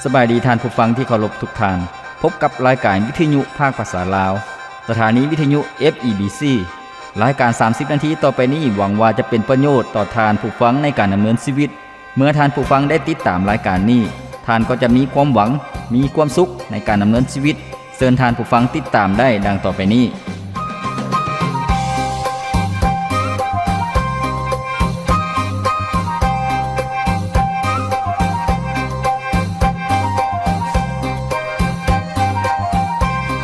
ສະບາຍດີທ່ານຜູ້ຟັງທີ່ເຄົາລົບທຸກທ່ານ. ພົບກັບລາຍການວິທະຍຸພາກພາສາລາວ, ສະຖານີວິທະຍຸ ເອັຟ ອີ ບີ ຊີ. ລາຍການສາມສິບນາທີຕໍ່ໄປນີ້ ຫວັງວ່າຈະເປັນປະໂຫຍດຕໍ່ທ່ານຜູ້ຟັງໃນການດຳເນີນຊີວິດ. ເມື່ອທ່ານຜູ້ຟັງໄດ້ຕິດຕາມລາຍການນີ້, ທ່ານກໍຈະມີຄວາມຫວັງ, ມີຄວາມສຸກໃນການດຳເນີນຊີວິດ. ເຊີນທ່ານຜູ້ຟັງຕິດຕາມໄດ້ດັ່ງຕໍ່ໄປນີ້.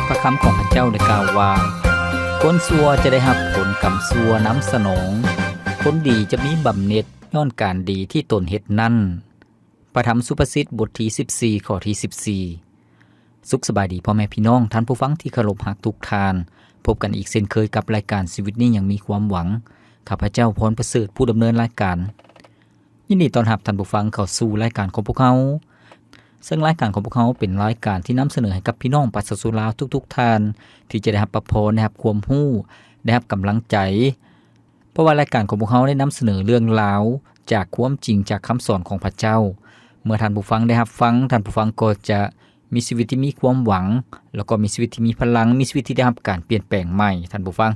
ພະຄຳຂອງພະເຈົ້າໄດ້ກ່າວວ່າ, ຄົນຊົ່ວຈະໄດ້ຮັບຜົນກຳຊົ່ວນຳສະໜອງ, ຄົນດີຈະມີບຳເໜັດຍ້ອນການດີທີ່ຕົນເຮັດນັ້ນ. ພະທຳສຸພາສິດ ບົດທີສິບສີ່ ຂໍ້ທີສິບສີ່. ສຸກສະບາຍດີພໍ່ແມ່ພີ່ນ້ອງ, ທ່ານຜູ້ຟັງທີ່ເຄົາລົບຮັກທຸກທ່ານ. ພົບກັນອີກເຊັ່ນເຄີຍກັບລາຍການຊີວິດນີ້ຍັງມີຄວາມຫວັງ. ຂ້າພະເຈົ້າ ພອນປະເສີດ ຜູ້ດຳເນີນລາຍການ. ຍິນດີຕ້ອນຮັບທ່ານຜູ້ຟັງເຂົ້າສູ່ລາຍການຂອງພວກເຮົາ, ເຊິ່ງລາຍການຂອງພວກເຮົາເປັນລາຍການທີ່ນຳສະເໜີໃຫ້ກັບພີ່ນ້ອງປະຊາຊົນລາວທຸກໆທ່ານ ທີ່ຈະໄດ້ຮັບພະພອນ, ໄດ້ຮັບຄວາມຮູ້, ໄດ້ຮັບກຳລັງໃຈ. ເພາະວ່າລາຍການຂອງພວກເຮົາໄດ້ນຳສະເໜີເລື່ອງລາວຈາກຄວາມຈິງຈາກຄຳສອນຂອງພະເຈົ້າ. ເມື່ອທ່ານຜູ້ຟັງໄດ້ຮັບຟັງ, ທ່ານຜູ້ຟັງກໍຈະມີຊີວິດທີ່ມີຄວາມຫວັງ, ແລ້ວກໍມີຊີວິດທີ່ມີພະລັງ, ມີຊີວິດທີ່ໄດ້ຮັບການປ່ຽນແປງໃໝ່, ທ່ານຜູ້ຟັງ.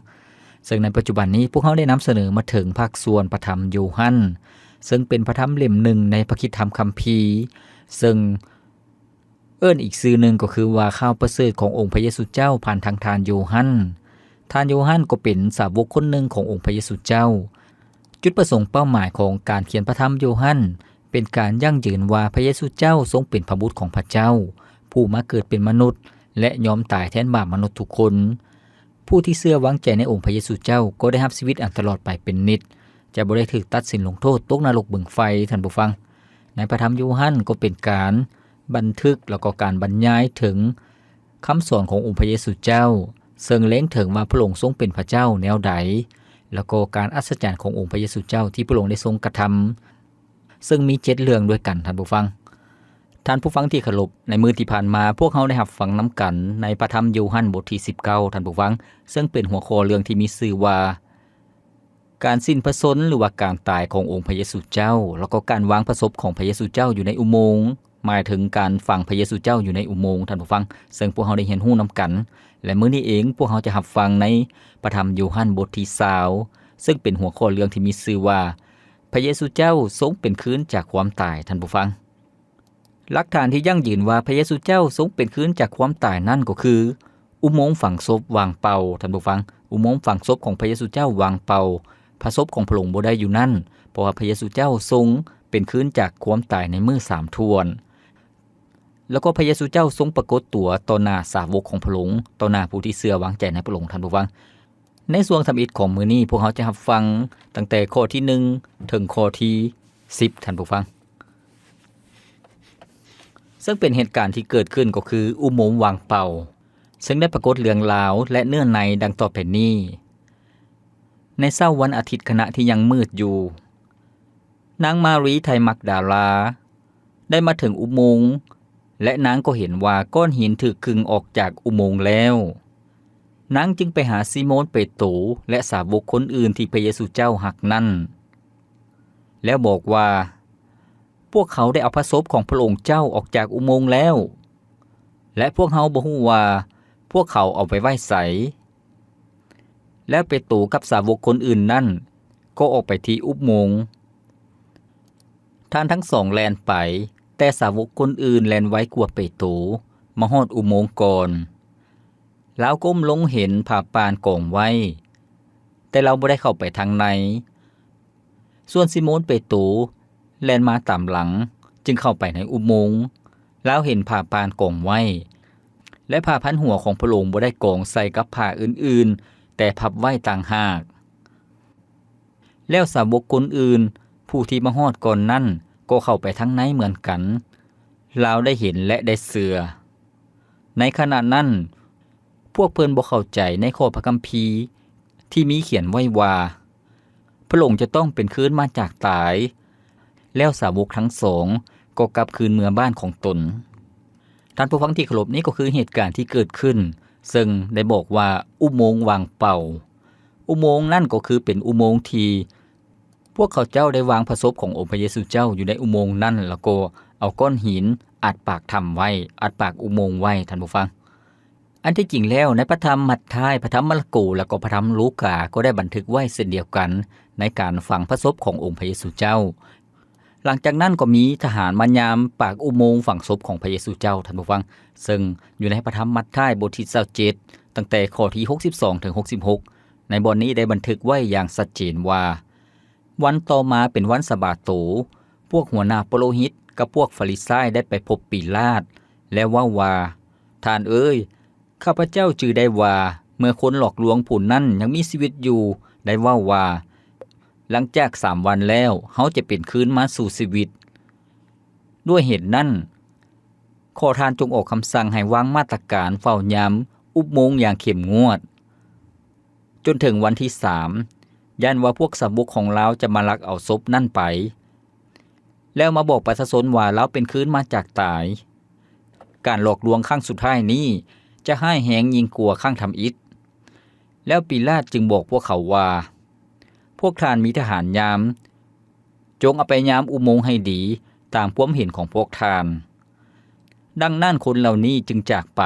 ເຊິ່ງໃນປັດຈຸບັນນີ້ພວກເຮົາໄດ້ນຳສະເໜີມາເຖິງພາກສ່ວນພະທຳໂຢຮັນ, ເຊິ່ງເປັນພະທຳເຫຼັ້ມໜຶ່ງໃນພະຄຣິສຕະທຳຄຳພີ, ເຊິ່ງ ເອີ້ນອີກຊື່ໜຶ່ງກໍຄືວ່າຂ່າວປະເສີດຂອງອົງພະເຢຊູເຈົ້າຜ່ານທາງທ່ານໂຢຮັນ. ທ່ານໂຢຮັນກໍເປັນສາວົກຄົນໜຶ່ງຂອງອົງພະເຢຊູເຈົ້າ. ຈຸດປະສົງເປົ້າໝາຍຂອງການຂຽນພະທຳໂຢຮັນ ເປັນການຢັ້ງຢືນວ່າພະເຢຊູເຈົ້າຊົງເປັນພະບຸດຂອງພະເຈົ້າ, ຜູ້ມາເກີດເປັນມະນຸດ ແລະ ຍອມຕາຍແທນບາບມະນຸດທຸກຄົນ. ຜູ້ທີ່ເຊື່ອວາງໃຈໃນອົງພະເຢຊູເຈົ້າກໍໄດ້ຮັບຊີວິດອັນຕະຫຼອດໄປເປັນນິດ, ຈະບໍ່ໄດ້ຖືກຕັດສິນລົງໂທດຕົກນະລົກເບິ່ງໄຟ, ທ່ານຜູ້ຟັງ. ໃນພະທຳໂຢຮັນກໍເປັນການ ບັນທຶກ ແລ້ວກໍການບັນຍາຍເຖິງຄຳສອນຂອງອົງພະເຢຊູເຈົ້າ, ເຊິ່ງເລັງເຖິງວ່າພະອົງຊົງເປັນພະເຈົ້າແນວໃດ, ແລ້ວກໍການອັດສະຈັນຂອງອົງພະເຢຊູເຈົ້າທີ່ພະອົງໄດ້ຊົງກະທຳ, ເຊິ່ງມີເຈັດເລື່ອງດ້ວຍກັນ, ທ່ານຜູ້ຟັງ. ທ່ານຜູ້ຟັງທີ່ເຄົາລົບ, ໃນມື້ທີ່ຜ່ານມາ ພວກເຮົາໄດ້ຮັບຟັງນຳກັນໃນພະທຳໂຢຮັນບົດທີສິບເກົ້າ, ທ່ານຜູ້ຟັງ, ເຊິ່ງເປັນຫົວຂໍ້ເລື່ອງທີ່ມີຊື່ວ່າ ການສິ້ນພະຊົນ ຫຼືວ່າການຕາຍຂອງອົງພະເຢຊູເຈົ້າ ແລ້ວກໍການວາງພະສົບຂອງພະເຢຊູເຈົ້າຢູ່ໃນອຸໂມງ, ໝາຍເຖິງການຝັງພະເຢຊູເຈົ້າຢູ່ໃນອຸໂມງ, ທ່ານຜູ້ຟັງ, ເຊິ່ງພວກເຮົາໄດ້ຮຽນຮູ້ນຳກັນ. ແລະ ມື້ນີ້ເອງ ພວກເຮົາຈະຮັບຟັງໃນພະທຳໂຢຮັນບົດທີຊາວ ເຊິ່ງເປັນຫົວຂໍ້ເລື່ອງທີ່ມີຊື່ວ່າ ພະເຢຊູເຈົ້າຊົງເປັນຄືນຈາກຄວາມຕາຍ, ທ່ານຜູ້ຟັງ. ຫຼັກຖານທີ່ຢັ້ງຢືນວ່າພະເຢຊູເຈົ້າຊົງເປັນຄືນຈາກຄວາມຕາຍນັ້ນກໍຄື ອຸໂມງຝັງສົບວ່າງເປົ່າ, ທ່ານຜູ້ຟັງ, ອຸໂມງຝັງສົບຂອງພະເຢຊູເຈົ້າວ່າງເປົ່າ, ພະສົບຂອງພະອົງບໍ່ໄດ້ຢູ່ນັ້ນ, ເພາະວ່າພະເຢຊູເຈົ້າຊົງເປັນຄືນຈາກຄວາມຕາຍໃນມື້ສາມຖ້ວນ. ແລ້ວກໍພະເຢຊູເຈົ້າຊົງປາກົດຕົວຕໍ່ໜ້າສາວົກຂອງພະອົງ, ຕໍ່ໜ້າຜູ້ທີ່ເຊື່ອວາງໃຈໃນພະອົງ, ທ່ານຜູ້ຟັງ. ໃນຊ່ວງທຳອິດຂອງມື້ນີ້, ພວກເຮົາຈະຮັບຟັງຕັ້ງແຕ່ຂໍ້ທີໜຶ່ງເຖິງຂໍ້ທີສິບ, ທ່ານຜູ້ຟັງ. ເຊິ່ງເປັນເຫດການທີ່ເກີດຂຶ້ນກໍຄືອຸໂມງວ່າງເປົ່າ, ເຊິ່ງໄດ້ປາກົດເລື່ອງລາວ ແລະ ເນື້ອໃນດັ່ງຕໍ່ໄປນີ້. ໃນເຊົ້າວັນອາທິດຂະນະທີ່ຍັງມືດຢູ່, ນາງມາຣີໄທມັກດາລາ ໄດ້ມາເຖິງອຸໂມງ ແລະ ນາງກໍເຫັນວ່າກ້ອນຫີນຖືກຄຶ່ງອອກຈາກອຸໂມງແລ້ວ. ນາງຈຶ່ງໄປຫາຊີໂມນເປໂຕ ແລະ ສາວົກຄົນອື່ນທີ່ພະເຢຊູເຈົ້າຮັກນັ້ນ ແລ້ວບອກວ່າ, ພວກເຂົາໄດ້ເອົາພະສົບຂອງພະອົງເຈົ້າອອກຈາກອຸໂມງແລ້ວ ແລະ ພວກເຮົາບໍ່ຮູ້ວ່າພວກເຂົາເອົາໄປໄວ້ໃສ. ແລ້ວເປໂຕກັບສາວົກຄົນອື່ນນັ້ນກໍອອກໄປທີ່ອຸບໂມງ. ທ່ານທັງສອງແລ່ນໄປ, ແຕ່ສາວົກຄົນອື່ນແລ່ນໄວກວ່າເປໂຕ, ມາຮອດອຸໂມງກ່ອນ. ລາວກົ້ມລົງເຫັນຜ້າປ່ານກອງໄວ້, ແຕ່ລາວບໍ່ໄດ້ເຂົ້າໄປທາງໃນ. ສ່ວນຊີໂມນເປໂຕແລ່ນມາຕາມຫຼັງ, ຈຶ່ງເຂົ້າໄປໃນອຸໂມງ. ລາວເຫັນຜ້າປ່ານກອງໄວ້ ແລະ ຜ້າພັນຫົວຂອງພະອົງບໍ່ໄດ້ກອງໃສ່ກັບຜ້າອື່ນໆ, ແຕ່ພັບໄວ້ຕ່າງຫາກ. ແລ້ວສາວົກຄົນອື່ນ ຜູ້ທີ່ມາຮອດກ່ອນນັ້ນ ກໍເຂົ້າໄປທາງໃນເໝືອນກັນ. ລາວໄດ້ເຫັນ ແລະ ໄດ້ເຊື່ອ. ໃນຂະນະນັ້ນ, ພວກເພິ່ນບໍ່ເຂົ້າໃຈໃນຂໍ້ພະຄຳພີທີ່ມີຂຽນໄວ້ວ່າ ພະອົງຈະຕ້ອງເປັນຄືນມາຈາກຕາຍ. ແລ້ວສາວົກທັງສອງກໍກັບຄືນເມືອບ້ານຂອງຕົນ. ທ່ານຜູ້ຟັງທີ່ເຄົາລົບ, ນີ້ກໍຄືເຫດການທີ່ເກີດຂຶ້ນ, ເຊິ່ງໄດ້ບອກວ່າອຸໂມງວ່າງເປົ່າ. ອຸໂມງນັ້ນກໍຄືເປັນອຸໂມງທີ່ ພວກເຂົາເຈົ້າໄດ້ວາງພະສົບຂອງອົງພະເຢຊູເຈົ້າຢູ່ໃນອຸໂມງນັ້ນ ແລ້ວກໍເອົາກ້ອນຫີນອັດປາກຖ້ຳໄວ້, ອັດປາກອຸໂມງໄວ້, ທ່ານຜູ້ຟັງ. ອັນທີ່ຈິງແລ້ວ ໃນພະທຳມັດທາຍ, ພະທຳມາລະໂກ ແລ້ວກໍພະທຳລູກາ ກໍໄດ້ບັນທຶກໄວ້ເຊັ່ນດຽວກັນ ໃນການຝັງພະສົບຂອງອົງພະເຢຊູເຈົ້າ. ຫຼັງຈາກນັ້ນກໍມີທະຫານມາຍາມປາກອຸໂມງຝັງສົບຂອງພະເຢຊູເຈົ້າ, ທ່ານຜູ້ຟັງ, ເຊິ່ງຢູ່ໃນພະທຳມັດທາຍບົດທີຊາວເຈັດ ຕັ້ງແຕ່ຂໍ້ທີຫົກສິບສອງເຖິງຫົກສິບຫົກ ໃນບ່ອນນີ້ໄດ້ບັນທຶກໄວ້ຢ່າງຊັດເຈນວ່າ, ວັນຕໍ່ມາເປັນວັນສະບາໂຕ, ພວກຫົວໜ້າປະໂລຫິດກັບພວກຟາຣິຊາຍໄດ້ໄປພົບປີລາດ ແລ້ວເວົ້າວ່າ, ທ່ານເອີຍ, ຂ້າພະເຈົ້າຈື່ໄດ້ວ່າ ເມື່ອຄົນຫຼອກລວງຜູ້ນັ້ນຍັງມີຊີວິດຢູ່ ໄດ້ເວົ້າວ່າ, ຫຼັງຈາກສາມວັນແລ້ວ ເຮົາຈະເປັນຄືນມາສູ່ຊີວິດ. ດ້ວຍເຫດນັ້ນ, ຂໍທ່ານຈົ່ງອອກຄຳສັ່ງໃຫ້ວາງມາດຕະການເຝົ້າຍາມອຸບໂມງຢ່າງເຂັ້ມງວດ ຈົນເຖິງວັນທີສາມ, ຢ້ານວ່າພວກສາວົກຂອງລາວຈະມາລັກເອົາສົບນັ້ນໄປ ແລ້ວມາບອກປະຊາຊົນວ່າລາວເປັນຄືນມາຈາກຕາຍ. ການຫຼອກລວງຄັ້ງສຸດທ້າຍນີ້ຈະຮ້າຍແຮງຍິ່ງກວ່າຄັ້ງທຳອິດ. ແລ້ວປີລາດຈຶ່ງບອກພວກເຂົາວ່າ, ພວກທ່ານມີທະຫານຍາມ, ຈົ່ງເອົາໄປຍາມອຸໂມງໃຫ້ດີຕາມຄວາມເຫັນຂອງພວກທ່ານ. ດັ່ງນັ້ນຄົນເຫຼົ່ານີ້ຈຶ່ງຈາກໄປ,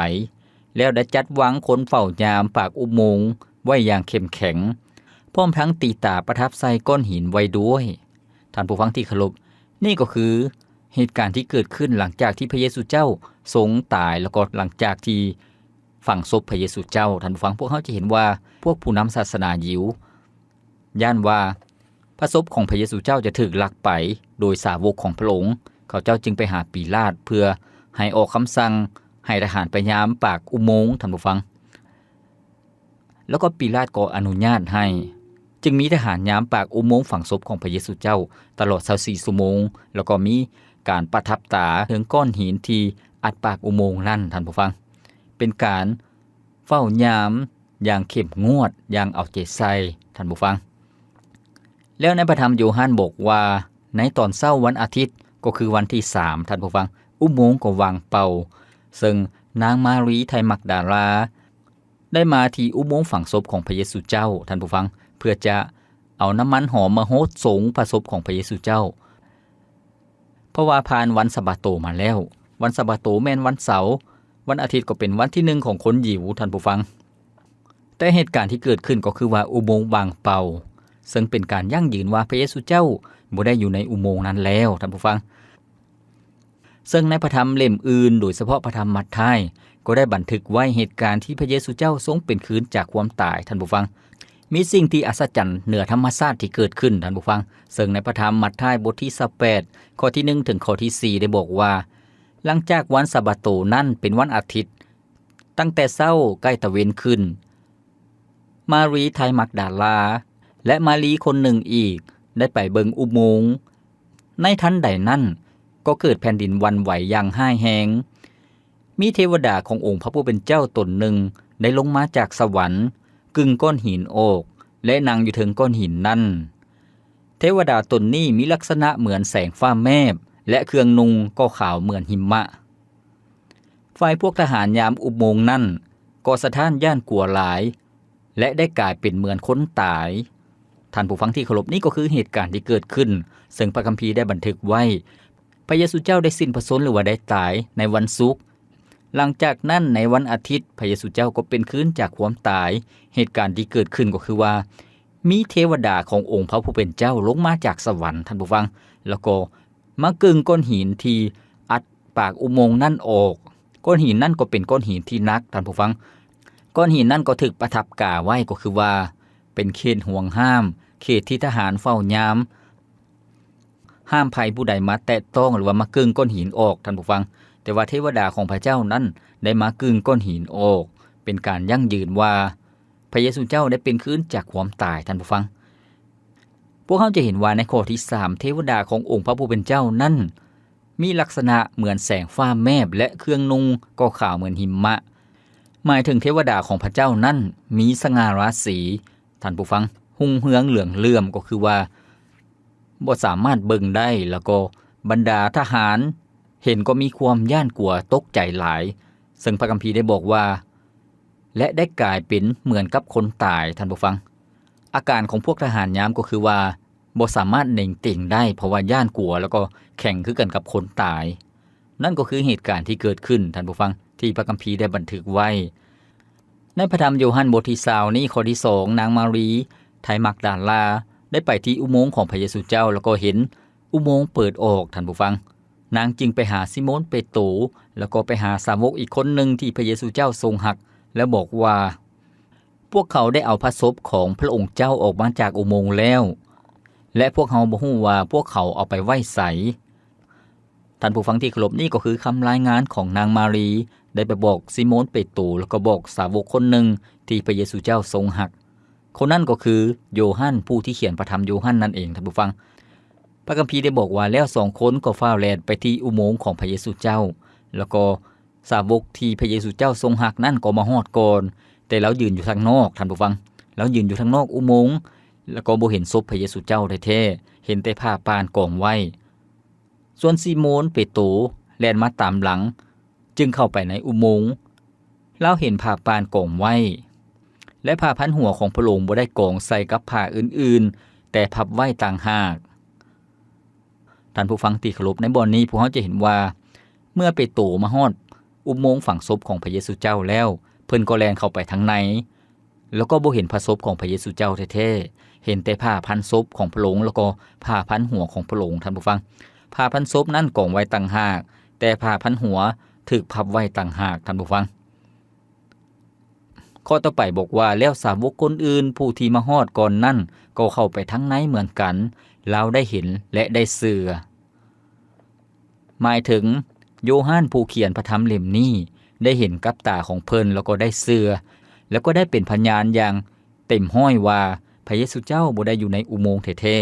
ແລ້ວໄດ້ຈັດວາງຄົນເຝົ້າຍາມປາກອຸໂມງໄວ້ຢ່າງເຂັ້ມແຂງ, ພ້ອມທັງຕີຕາປະທັບໃສ່ກ້ອນຫີນໄວ້ດ້ວຍ. ທ່ານຜູ້ຟັງທີ່ເຄົາລົບ, ນີ້ກໍຄືເຫດການທີ່ເກີດຂຶ້ນຫຼັງຈາກທີ່ພະເຢຊູເຈົ້າຊົງຕາຍ ແລ້ວກໍຫຼັງຈາກທີ່ຝັງສົບພະເຢຊູເຈົ້າ. ທ່ານຜູ້ຟັງ, ພວກເຮົາຈະເຫັນວ່າພວກຜູ້ນຳສາສະໜາຢິວ ຢ້ານວ່າພະສົບຂອງພະເຢຊູເຈົ້າຈະຖືກລັກໄປໂດຍສາວົກຂອງພະອົງ, ເຂົາເຈົ້າຈຶ່ງໄປຫາປີລາດເພື່ອໃຫ້ອອກຄຳສັ່ງໃຫ້ທະຫານໄປຍາມປາກອຸໂມງ, ທ່ານຜູ້ຟັງ. ແລ້ວກໍປີລາດກໍອະນຸຍາດໃຫ້, ຈຶ່ງມີທະຫານຍາມປາກອຸໂມງຝັງສົບຂອງພະເຢຊູເຈົ້າຕະຫຼອດຊາວສີ່ຊົ່ວໂມງ, ແລ້ວກໍມີການປະທັບຕາເທິງກ້ອນຫີນທີ່ອັດປາກອຸໂມງນັ້ນ, ທ່ານຜູ້ຟັງ. ເປັນການເຝົ້າຍາມ ຢ່າງເຂັ້ມງວດ, ຢ່າງເອົາໃຈໃສ່, ທ່ານຜູ້ຟັງ. ແລ້ວໃນພະທຳໂຢຮັນບອກວ່າ, ໃນຕອນເຊົ້າວັນອາທິດ, ກໍຄືວັນທີສາມ, ທ່ານຜູ້ຟັງ, ອຸໂມງກໍວ່າງເປົ່າ, ເຊິ່ງນາງມາຣີໄທມັກດາລາ ໄດ້ມາທີ່ອຸໂມງຝັງສົບຂອງພະເຢຊູເຈົ້າ, ທ່ານຜູ້ຟັງ, ເພື່ອຈະເອົານ້ຳມັນຫອມມາໂຮດສົງພະສົບຂອງພະເຢຊູເຈົ້າ. ເພາະວ່າຜ່ານວັນສະບາໂຕມາແລ້ວ, ວັນສະບາໂຕແມ່ນວັນເສົາ, ວັນອາທິດກໍເປັນວັນທີໜຶ່ງຂອງຄົນຢິວ, ທ່ານຜູ້ຟັງ. ແຕ່ເຫດການທີ່ເກີດຂຶ້ນກໍຄືວ່າອຸໂມງວ່າງເປົ່າ, ເຊິ່ງເປັນການຢັ້ງຢືນວ່າພະເຢຊູເຈົ້າບໍ່ໄດ້ຢູ່ໃນອຸໂມງນັ້ນແລ້ວ, ທ່ານຜູ້ຟັງ. ເຊິ່ງໃນພະທຳເຫຼັ້ມອື່ນ, ໂດຍສະເພາະພະທຳມັດທາຍ, ກໍໄດ້ບັນທຶກໄວ້ເຫດການທີ່ພະເຢຊູເຈົ້າຊົງເປັນຄືນຈາກຄວາມຕາຍ, ທ່ານຜູ້ຟັງ. ມີສິ່ງທີ່ອັດສະຈັນເໜືອທຳມະຊາດທີ່ເກີດຂຶ້ນ, ທ່ານຜູ້ຟັງ, ເຊິ່ງໃນພະທຳມັດທາຍບົດທີຊາວແປດ ຂໍ້ທີໜຶ່ງເຖິງຂໍ້ທີສີ່ ໄດ້ບອກວ່າ, ຫຼັງຈາກວັນສະບາໂຕນັ້ນເປັນວັນອາທິດ, ຕັ້ງແຕ່ເຊົ້າໃກ້ຕາເວັນຂຶ້ນ, ມາຣີໄທມັກດາລາ ແລະ ມາຣີຄົນໜຶ່ງອີກໄດ້ໄປເບິ່ງອຸໂມງ. ໃນທັນໃດນັ້ນ, ກໍເກີດແຜ່ນດິນຫວັ່ນໄຫວຢ່າງຮ້າຍແຮງ. ມີເທວະດາຂອງອົງພະຜູ້ເປັນເຈົ້າຕົນໜຶ່ງໄດ້ລົງມາຈາກສະຫວັນ, ກຶ່ງກ້ອນຫີນອອກ ແລະ ນັ່ງຢູ່ເທິງກ້ອນຫີນນັ້ນ. ເທວະດາຕົນນີ້ມີລັກສະນະເໝືອນແສງຟ້າແມບ ແລະ ເຄື່ອງນຸ່ງກໍຂາວເໝືອນຫິມະ. ຝ່າຍພວກທະຫານຍາມອຸບໂມງນັ້ນກໍສະທ້ານຢ້ານກົວຫຼາຍ ແລະ ໄດ້ກາຍເປັນເໝືອນຄົນຕາຍ. ທ່ານຜູ້ຟັງທີ່ເຄົາລົບ, ນີ້ກໍຄືເຫດການທີ່ເກີດຂຶ້ນ, ເຊິ່ງພະຄຳພີໄດ້ບັນທຶກໄວ້. ພະເຢຊູເຈົ້າໄດ້ສິ້ນພະຊົນ ຫຼືວ່າໄດ້ຕາຍໃນວັນສຸກ. ຫຼັງຈາກນັ້ນໃນວັນອາທິດ, ພະເຢຊູເຈົ້າກໍເປັນຄືນຈາກຄວາມຕາຍ. ເຫດການທີ່ເກີດຂຶ້ນກໍຄືວ່າ ມີເທວະດາຂອງອົງພະຜູ້ເປັນເຈົ້າລົງມາຈາກສະຫວັນ, ທ່ານຜູ້ຟັງ, ແລ້ວກໍມາກຶ່ງກ້ອນຫີນທີ່ອັດປາກອຸໂມງນັ້ນອອກ. ກ້ອນຫີນນັ້ນກໍເປັນກ້ອນຫີນທີ່ໜັກ, ທ່ານຜູ້ຟັງ. ກ້ອນຫີນນັ້ນກໍຖືກປະທັບກາໄວ້, ກໍຄືວ່າເປັນເຂດຫວງຫ້າມ, ເຂດທີ່ທະຫານເຝົ້າຍາມ ຫ້າມໃຜຜູ້ໃດມາແຕະຕ້ອງ ຫຼືວ່າມາກຶ່ງກ້ອນຫີນອອກ, ທ່ານຜູ້ຟັງ. ແຕ່ວ່າເທວະດາຂອງພະເຈົ້ານັ້ນໄດ້ມາກຶ່ງກ້ອນຫີນອອກ, ເປັນການຢັ້ງຢືນວ່າພະເຢຊູເຈົ້າໄດ້ເປັນຄືນຈາກຄວາມຕາຍ, ທ່ານຜູ້ຟັງ. ພວກເຮົາຈະເຫັນວ່າໃນຂໍ້ທີສາມ ເທວະດາຂອງອົງພະຜູ້ເປັນເຈົ້ານັ້ນ ມີລັກສະນະເໝືອນແສງຟ້າແມບ ແລະ ເຄື່ອງນຸ່ງກໍຂາວເໝືອນຫິມະ, ໝາຍເຖິງເທວະດາຂອງພະເຈົ້ານັ້ນມີສະຫງ່າລາສີ, ທ່ານຜູ້ຟັງ, ຮຸ່ງເຮືອງເຫຼືອງເຫຼື້ອມ, ກໍຄືວ່າບໍ່ສາມາດເບິ່ງໄດ້, ແລ້ວກໍບັນດາທະຫານເຫັນກໍມີຄວາມຢ້ານກົວຕົກໃຈຫຼາຍ, ເຊິ່ງພະຄຳພີໄດ້ບອກວ່າ ແລະ ໄດ້ກາຍເປັນເໝືອນກັບຄົນຕາຍ, ທ່ານຜູ້ຟັງ. ອາການຂອງພວກທະຫານຍາມກໍຄືວ່າ ບໍ່ສາມາດເໜັງເຕັງໄດ້ ເພາະວ່າຢ້ານກົວ ແລ້ວກໍແຂງຄືກັນກັບຄົນຕາຍ. ນັ້ນກໍຄືເຫດການທີ່ເກີດຂຶ້ນ, ທ່ານຜູ້ຟັງ, ທີ່ພະຄຳພີໄດ້ບັນທຶກໄວ້. ໃນພະທຳໂຢຮັນບົດທີຊາວນີ້ ຂໍ້ທີສອງ, ນາງມາຣີ ໄທມັກດາລາ ໄດ້ໄປທີ່ອຸໂມງຂອງພະເຢຊູເຈົ້າ ແລ້ວກໍເຫັນອຸໂມງເປີດອອກ, ທ່ານຜູ້ຟັງ. ນາງຈຶ່ງໄປຫາຊີໂມນເປໂຕ ແລ້ວກໍໄປຫາສາວົກອີກຄົນໜຶ່ງທີ່ພະເຢຊູເຈົ້າຊົງຮັກ ແລ້ວບອກວ່າ, ພວກເຂົາໄດ້ເອົາພະສົບຂອງພະອົງເຈົ້າອອກມາຈາກອຸໂມງແລ້ວ ແລະ ພວກເຮົາບໍ່ຮູ້ວ່າພວກເຂົາເອົາໄປໄວ້ໃສ. ທ່ານຜູ້ຟັງທີ່ເຄົາລົບ, ນີ້ກໍຄືຄຳລາຍງານຂອງນາງມາຣີ ໄດ້ໄປບອກຊີໂມນເປໂຕ ແລ້ວກໍບອກສາວົກຄົນໜຶ່ງທີ່ພະເຢຊູເຈົ້າຊົງຮັກ. ຄົນນັ້ນກໍຄືໂຢຮັນ ຜູ້ທີ່ຂຽນພະທຳໂຢຮັນນັ້ນເອງ, ທ່ານຜູ້ຟັງ. ພະຄຳພີໄດ້ບອກວ່າ, ແລ້ວສອງຄົນກໍຟ້າວແລ່ນໄປທີ່ອຸໂມງຂອງພະເຢຊູເຈົ້າ, ແລ້ວກໍ ສາວົກທີ່ພະເຢຊູເຈົ້າຊົງຮັກນັ້ນກໍມາຮອດກ່ອນ, ແຕ່ລາວຢືນຢູ່ທາງນອກ, ທ່ານຜູ້ຟັງ. ລາວຢືນຢູ່ທາງນອກອຸໂມງ ແລ້ວກໍບໍ່ເຫັນສົບພະເຢຊູເຈົ້າແທ້ໆ, ເຫັນແຕ່ຜ້າປ່ານກອງໄວ້. ສ່ວນຊີໂມນເປໂຕແລ່ນມາຕາມຫຼັງ, ຈຶ່ງເຂົ້າໄປໃນອຸໂມງ. ລາວເຫັນຜ້າປ່ານກອງໄວ້ ແລະ ຜ້າພັນຫົວຂອງພະອົງບໍ່ໄດ້ກອງໃສ່ກັບຜ້າອື່ນໆ, ແຕ່ພັບໄວ້ຕ່າງຫາກ. ທ່ານຜູ້ຟັງທີ່ເຄົາລົບ, ໃນບ່ອນນີ້ພວກເຮົາຈະເຫັນວ່າ ເມື່ອເປໂຕມາຮອດອຸໂມງຝັງສົບຂອງພະເຢຊູເຈົ້າແລ້ວ, ເພິ່ນກໍແລ່ນເຂົ້າໄປທາງໃນ ແລ້ວກໍບໍ່ເຫັນພະສົບຂອງພະເຢຊູເຈົ້າແທ້ໆ, ເຫັນແຕ່ຜ້າພັນສົບຂອງພະອົງ ແລ້ວກໍຜ້າພັນຫົວຂອງພະອົງ, ທ່ານຜູ້ຟັງ. ຜ້າພັນສົບນັ້ນກອງໄວ້ຕ່າງຫາກ, ແຕ່ຜ້າພັນຫົວຖືກພັບໄວ້ຕ່າງຫາກ, ທ່ານຜູ້ຟັງ. ຂໍ້ຕໍ່ໄປບອກວ່າ, ແລ້ວສາວົກຄົນອື່ນຜູ້ທີ່ມາຮອດກ່ອນນັ້ນກໍເຂົ້າໄປທາງໃນເໝືອນກັນ, ລາວໄດ້ເຫັນ ແລະ ໄດ້ເຊື່ອ. ໝາຍເຖິງໂຢຮັນຜູ້ຂຽນພະທຳເຫຼັ້ມນີ້ໄດ້ເຫັນກັບຕາຂອງເພິ່ນ ແລ້ວກໍໄດ້ເຊື່ອ ແລ້ວກໍໄດ້ເປັນພະຍານຢ່າງເຕັມຮ້ອຍວ່າ ພະເຢຊູເຈົ້າບໍ່ໄດ້ຢູ່ໃນອຸໂມງແທ້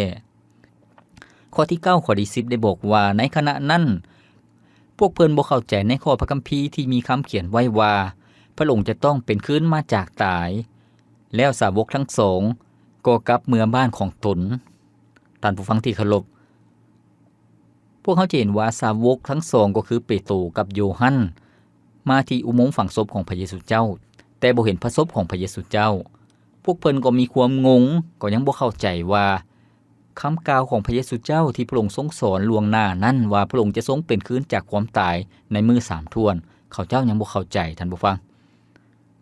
ໆ. ຂໍ້ທີເກົ້າ ຂໍ້ທີສິບ ໄດ້ບອກວ່າ, ໃນຂະນະນັ້ນ ພວກເພິ່ນບໍ່ເຂົ້າໃຈໃນຂໍ້ພະຄຳພີທີ່ມີຄຳຂຽນໄວ້ວ່າ ພະອົງຈະຕ້ອງເປັນຄືນມາຈາກຕາຍ. ແລ້ວສາວົກທັງສອງກໍກັບເມືອບ້ານຂອງຕົນ. ທ່ານຜູ້ຟັງທີ່ເຄົາລົບ, ພວກເຮົາຈະເຫັນວ່າສາວົກທັງສອງກໍຄືເປໂຕກັບໂຢຮັນ ມາທີ່ອຸໂມງຝັງສົບຂອງພະເຢຊູເຈົ້າ, ແຕ່ບໍ່ເຫັນພະສົບຂອງພະເຢຊູເຈົ້າ. ພວກເພິ່ນກໍມີຄວາມງົງ, ກໍຍັງບໍ່ເຂົ້າໃຈວ່າ ຄຳກ່າວຂອງພະເຢຊູເຈົ້າທີ່ພະອົງຊົງສອນລ່ວງໜ້ານັ້ນວ່າ ພະອົງຈະຊົງເປັນຄືນຈາກຄວາມຕາຍໃນມື້ສາມຖ້ວນ, ເຂົາເຈົ້າຍັງບໍ່ເຂົ້າໃຈ, ທ່ານຜູ້ຟັງ.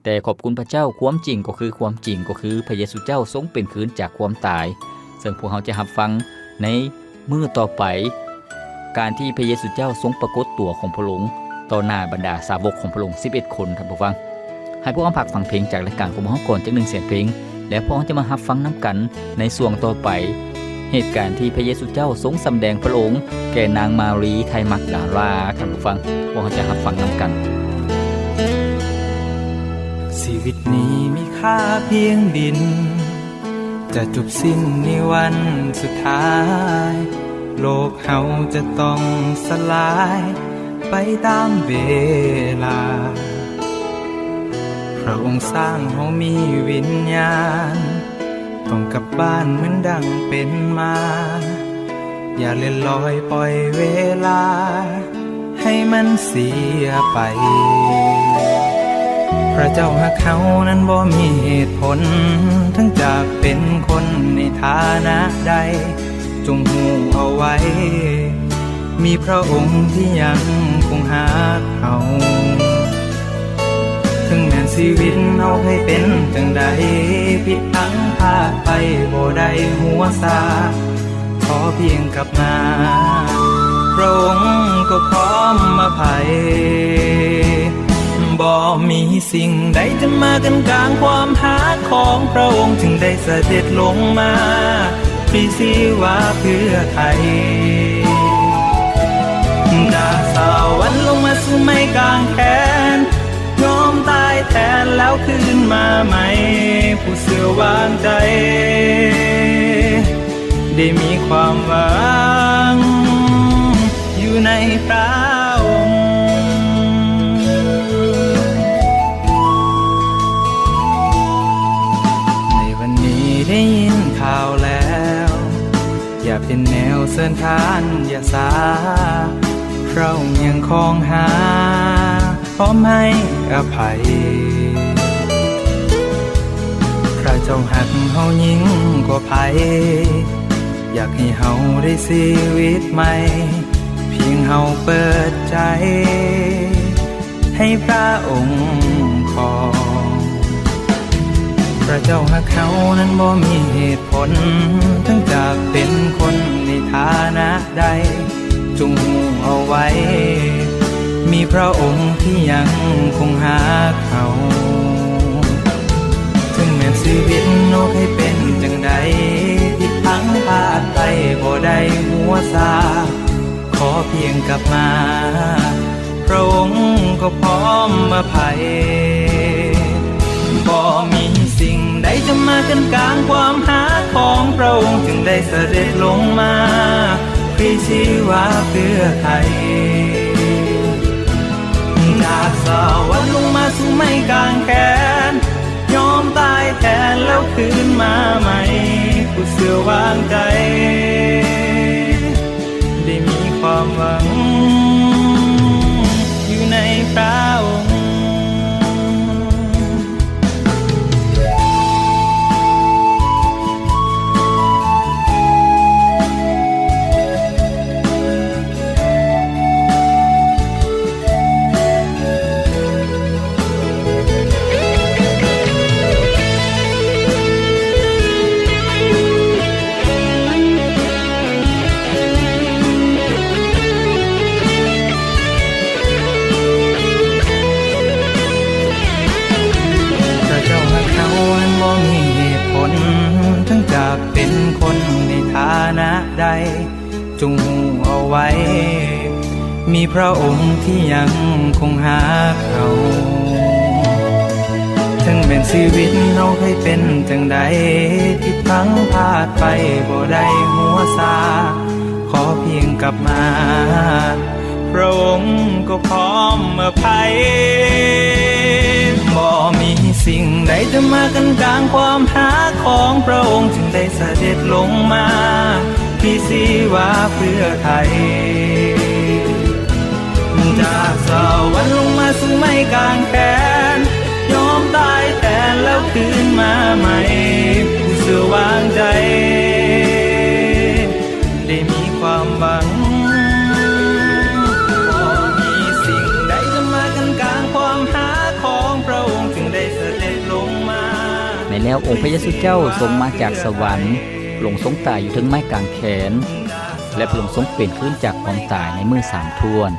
ແຕ່ຂອບຄຸນພະເຈົ້າ, ຄວາມຈິງກໍຄືຄວາມຈິງ, ກໍຄືພະເຢຊູເຈົ້າຊົງເປັນຄືນຈາກຄວາມຕາຍ, ເຊິ່ງພວກເຮົາຈະຮັບຟັງໃນມື້ຕໍ່ໄປ, ການທີ່ພະເຢຊູເຈົ້າຊົງປາກົດຕົວຂອງພະອົງຕໍ່ໜ້າບັນດາສາວົກຂອງພະອົງສິບເອັດຄົນ, ທ່ານຜູ້ຟັງ. ໃຫ້ພວກເຮົາພັກຟັງເພງຈາກລາຍການຂອງພວກເຮົາກ່ອນຈັກໜຶ່ງສຽງເພງ, ແລະ ພວກເຮົາຈະມາຮັບຟັງນຳກັນໃນຊ່ວງຕໍ່ໄປ, ເຫດການທີ່ພະເຢຊູເຈົ້າຊົງສຳແດງພະອົງແກ່ນາງມາຣີໄທມັກດາລາ, ທ່ານຜູ້ຟັງ, ພວກເຮົາຈະຮັບຟັງນຳກັນ. ຊີວິດນີ້ມີຄ່າພຽງດິນ ຈະຈົບສິ້ນໃນວັນສຸດທ້າຍ, ໂລກເຮົາຈະຕ້ອງສະຫຼາຍໄປຕາມເວລາ. ພະອົງສ້າງເຮົາມີວິນຍານ, ຕ້ອງກັບບ້ານເໝືອນດັ່ງເປັນມາ, ຢ່າເລື່ອນລອຍປ່ອຍເວລາ ໃຫ້ມັນເສຍໄປ. ພະເຈົ້າຮັກເຮົານັ້ນບໍ່ມີເຫດຜົນ, ເຖິງຈະເປັນຄົນໃນຖານະໃດ, ຈົ່ງຮູ້ເອົາໄວ້, ມີພະອົງທີ່ຍັງຄົງຮັກເຮົາ. ເຖິງແມ່ນຊີວິດເຮົາໃຫ້ເປັນຈັ່ງໃດ, ຜິດພາດໄປບໍ່ໄດ້ຫົວຊາ, ຂໍພຽງກັບມາ, ພະອົງກໍພ້ອມອະໄພ. ບໍ່ມີສິ່ງໃດຈະມາກັ້ນກາງຄວາມຮັກຂອງພະອົງ, ຈຶ່ງໄດ້ສະເດັດລົງມາ ມີຊີວາເພື່ອໄທ ຈາກສະຫວັນລົງມາສູ່ໄມ້ກາງແຂນ, ຍອມຕາຍແທນແລ້ວຄືນມາໃໝ່, ຜູ້ເຊື່ອວາງໃຈ ໄດ້ມີຄວາມຫວັງຢູ່ໃນພະອົງ. ໃນວັນນີ້ໄດ້ຍິນຂ່າວແລ້ວ, ຢ່າເປັນແນວເຊີນທ່ານຢ່າຊາ, ພະອົງຍັງຄອງຫາ ພ້ອມໃຫ້ອະໄພ. ພະເຈົ້າຮັກເຮົາຍິ່ງກວ່າໃຜ, ຢ ຢາກໃຫ້ເຮົາໄດ້ຊີວິດໃໝ່ ພຽງເຮົາເປີດໃຈໃຫ້ພຣະອົງຄອງ. ພຣະເຈົ້າຮັກເຮົານັ້ນບໍ່ມີເຫດຜົນ ເຖິງຈະເປັນຄົນໃນຖານະໃດ ຈົ່ງຮູ້ເອົາໄວ້ ມີພຣະອົງທີ່ຍັງຄົງຮັກເຮົາ. ເຖິງແມ່ນຊີວິດເຮົາເຄີຍເປັນຈັ່ງໃດ ຜິດພັງພາດໄປບໍ່ໄດ້ຫົວຊາ ຂໍພຽງກັບມາ ພຣະອົງກໍພ້ອມອະໄພ. ບໍ່ມີສິ່ງໃດຈະມາກັ້ນກາງຄວາມຮັກຂອງພຣະອົງ ຈຶ່ງໄດ້ສະເດັດລົງມາ ພຣີຊີວະເພື່ອໄຖ່ ຈາກສະຫວັນລົງມາສູ່ໄມ້ກາງແຂນ ຍອມຕາຍແທນແລ້ວຄືນມາໃໝ່ ຜູ້ເຊື່ອວາງໃຈ ໄດ້ມີຄວາມຫວັງຢູ່ໃນພຣະອົງ. ພຣະເຈົ້າຮັກເຮົາອັນບໍ່ມີເຫດຜົນ ເຖິງຈະເປັນຄົນໃນຖານະໃດ ຈົ່ງຮູ້ເອົາໄວ້ ມີພຣະອົງທີ່ຍັງຄົງຮັກເຮົາ. ເຖິງແມ່ນຊີວິດເຮົາເຄີຍເປັນຈັ່ງໃດ ຜິດພັງພາດໄປບໍ່ໄດ້ຫົວຊາ ຂໍພຽງກັບມາ ພຣະອົງກໍພ້ອມອະໄພ. ບໍ່ມີສິ່ງໃດຈະມາກັ້ນກາງຄວາມຮັກຂອງພຣະອົງ ຈຶ່ງໄດ້ສະເດັດລົງມາ ພຣີຊີວະເພື່ອໄຖ່ ຈາກສະຫວັນລົງມາສູ່ໄມ້ກາງແຂນ ຍອມຕາຍແທນແລ້ວຄືນມາໃໝ່ ຜູ້ເຊື່ອວາງໃຈ ໄດ້ມີຄວາມຫວັງ. ບໍ່ມີສິ່ງໃດຈະມາກັ້ນກາງຄວາມຮັກຂອງພຣະອົງ ຈຶ່ງໄດ້ສະເດັດລົງມາ. ແມ່ນແລ້ວ ອົງພຣະເຢຊູເຈົ້າຊົງມາຈາກສະຫວັນ, ພຣະອົງຊົງຕາຍຢູ່ເທິງໄມ້ກາງແຂນ ແລະ ພຣະອົງຊົງເປັນຄືນຈາກຄວາມຕາຍໃນມື້ສາມຖ້ວນ.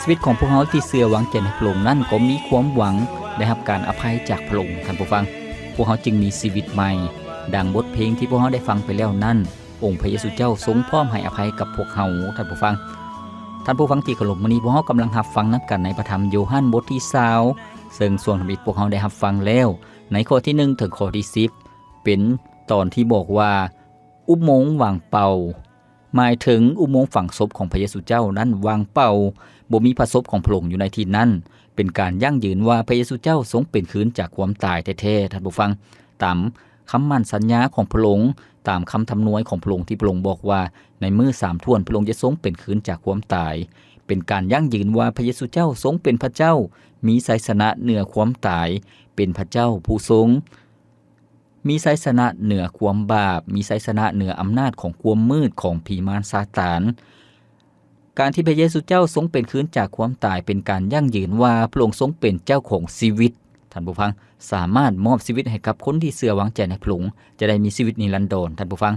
ຊີວິດຂອງພວກເຮົາທີ່ເຊື່ອວາງໃຈໃນພຣະອົງນັ້ນກໍມີຄວາມຫວັງໄດ້ຮັບການອະໄພຈາກພຣະອົງ, ທ່ານຜູ້ຟັງ. ພວກເຮົາຈຶ່ງມີຊີວິດໃໝ່, ດັ່ງບົດເພງທີ່ພວກເຮົາໄດ້ຟັງໄປແລ້ວນັ້ນ, ອົງພຣະເຢຊູເຈົ້າຊົງພ້ອມໃຫ້ອະໄພກັບພວກເຮົາ, ທ່ານຜູ້ຟັງ. ທ່ານຜູ້ຟັງທີ່ເຄົາລົບ, ມື້ນີ້ພວກເຮົາກຳລັງຮັບຟັງນຳກັນໃນພຣະທຳໂຢຮັນບົດທີຊາວ, ເຊິ່ງຊ່ວງທຳອິດພວກເຮົາໄດ້ຮັບຟັງແລ້ວ ໃນຂໍ້ທີໜຶ່ງເຖິງຂໍ້ທີສິບ ເປັນຕອນທີ່ບອກວ່າ ອຸບໂມງວ່າງເປົ່າ, ໝາຍເຖິງອຸບໂມງຝັງສົບຂອງພຣະເຢຊູເຈົ້ານັ້ນວ່າງເປົ່າ, ບໍ່ມີພຣະສົບຂອງພຣະອົງຢູ່ໃນທີ່ນັ້ນ, ເປັນການຢັ້ງຢືນວ່າພຣະເຢຊູເຈົ້າຊົງເປັນຄືນຈາກຄວາມຕາຍແທ້ໆ, ທ່ານຜູ້ຟັງ. ຕາມຄຳໝັ້ນສັນຍາຂອງພຣະອົງ, ຕາມຄຳທຳນວຍຂອງພຣະອົງທີ່ພຣະອົງບອກວ່າ ໃນມື້ສາມຖ້ວນພຣະອົງຈະຊົງເປັນຄືນຈາກຄວາມຕາຍ, ເປັນການຢັ້ງຢືນວ່າພຣະເຢຊູເຈົ້າຊົງເປັນພຣະເຈົ້າ, ມີໄຊຊະນະເໜືອຄວາມຕາຍ, ເປັນພຣະເຈົ້າຜູ້ຊົງ ມີໄຊຊະນະເໜືອຄວາມບາບ, ມີໄຊຊະນະເໜືອອຳນາດຂອງຄວາມມືດຂອງຜີມານຊາຕານ. ການທີ່ພຣະເຢຊູເຈົ້າຊົງເປັນຄືນຈາກຄວາມຕາຍ ເປັນການຢັ້ງຢືນວ່າພຣະອົງຊົງເປັນເຈົ້າຂອງຊີວິດ. ທ່ານຜູ້ຟັງ, ສາມາດມອບຊີວິດໃຫ້ກັບຄົນທີ່ເຊື່ອວາງໃຈໃນພຣະອົງ ຈະໄດ້ມີຊີວິດນິລັນດອນ, ທ່ານຜູ້ຟັງ.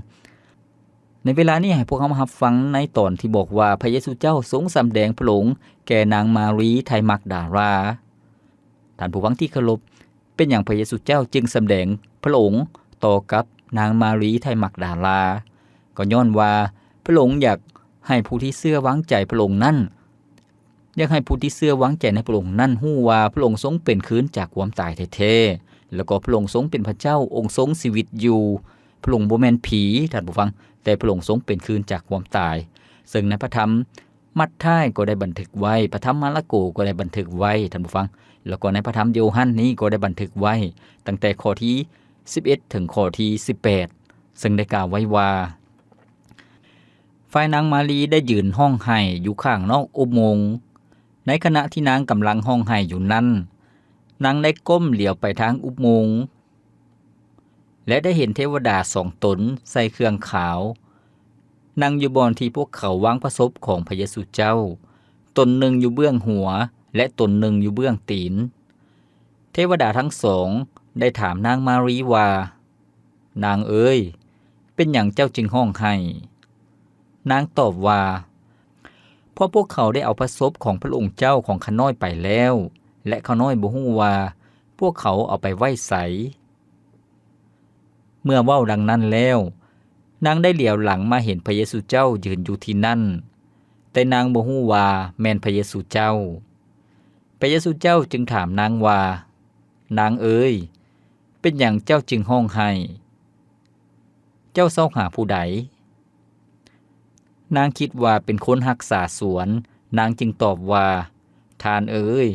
ໃນເວລານີ້ໃຫ້ພວກເຮົາມາຮັບຟັງໃນຕອນທີ່ບອກວ່າ ພຣະເຢຊູເຈົ້າຊົງສຳແດງພຣະອົງແກ່ນາງມາຣີໄທມັກດາລາ. ທ່ານຜູ້ຟັງທີ່ເຄົາລົບ, ເປັນຫຍັງພຣະເຢຊູເຈົ້າຈຶ່ງສຳແດງພຣະອົງຕໍ່ກັບນາງມາຣີໄທມັກດາລາ? ກໍຍ້ອນວ່າພຣະອົງຢາກໃຫ້ຜູ້ທີ່ເຊື່ອວາງໃຈພຣະອົງນັ້ນ, ຢາກໃຫ້ຜູ້ທີ່ເຊື່ອວາງໃຈໃນພຣະອົງນັ້ນຮູ້ວ່າພຣະອົງຊົງເປັນຄືນຈາກຄວາມຕາຍແທ້ໆ, ແລ້ວກໍພຣະອົງຊົງເປັນພຣະເຈົ້າ, ອົງຊົງຊີວິດຢູ່. ພຣະອົງບໍ່ແມ່ນຜີ, ທ່ານຜູ້ຟັງ, ແຕ່ພຣະອົງຊົງເປັນຄືນຈາກຄວາມຕາຍ. ເຊິ່ງໃນພຣະທຳ ມັດທາຍກໍໄດ້ບັນທຶກໄວ້, ພຣະທຳມາລະໂກກໍໄດ້ບັນທຶກໄວ້, ທ່ານຜູ້ຟັງ, ແລ້ວກໍໃນພຣະທຳໂຢຮັນນີ້ກໍໄດ້ບັນທຶກໄວ້ ຕັ້ງແຕ່ຂໍ້ທີສິບເອັດ ເຖິງຂໍ້ທີສິບແປດ ເຊິ່ງໄດ້ກ່າວໄວ້ວ່າ ຝ່າຍນາງມາຣີໄດ້ຢືນຮ້ອງໄຫ້ຢູ່ຂ້າງນອກອຸບໂມງ. ໃນຂະນະທີ່ນາງກຳລັງຮ້ອງໄຫ້ຢູ່ນັ້ນ, ນາງໄດ້ກົ້ມຫຼຽວໄປທາງອຸບໂມງ ແລະ ໄດ້ເຫັນເທວະດາສອງຕົນໃສ່ເຄື່ອງຂາວ ນັ່ງຢູ່ບ່ອນທີ່ພວກເຂົາວາງພະສົບຂອງພະເຢຊູເຈົ້າ, ຕົນໜຶ່ງຢູ່ເບື້ອງຫົວ ແລະ ຕົນໜຶ່ງຢູ່ເບື້ອງຕີນ. ເທວະດາທັງສອງໄດ້ຖາມນາງມາຣີວ່າ, ນາງເອີຍ, ເປັນຫຍັງເຈົ້າຈຶ່ງຮ້ອງໄຫ້? ນາງຕອບວ່າ, ເພາະພວກເຂົາໄດ້ເອົາພະສົບຂອງພະອົງເຈົ້າຂອງຂ້ານ້ອຍໄປແລ້ວ, ແລະ ຂ້ານ້ອຍບໍ່ຮູ້ວ່າພວກເຂົາເອົາໄປໄວ້ໃສ. ເມື່ອເວົ້າດັ່ງນັ້ນແລ້ວ, ນາງໄດ້ຫຼຽວຫຼັງມາເຫັນພະເຢຊູເຈົ້າຢືນຢູ່ທີ່ນັ້ນ, ແຕ່ນາງບໍ່ຮູ້ວ່າແມ່ນພະເຢຊູເຈົ້າ. ພະເຢຊູເຈົ້າຈຶ່ງຖາມນາງວ່າ, ນາງເອີຍ, ເປັນຫຍັງເຈົ້າຈຶ່ງຮ້ອງໄຫ້? ເຈົ້າຊອກຫາຜູ້ໃດ? ນາງຄິດວ່າເປັນຄົນຮັກສາສວນ, ນາງຈຶ່ງຕອບວ່າ, ທ່ານເອີຍ,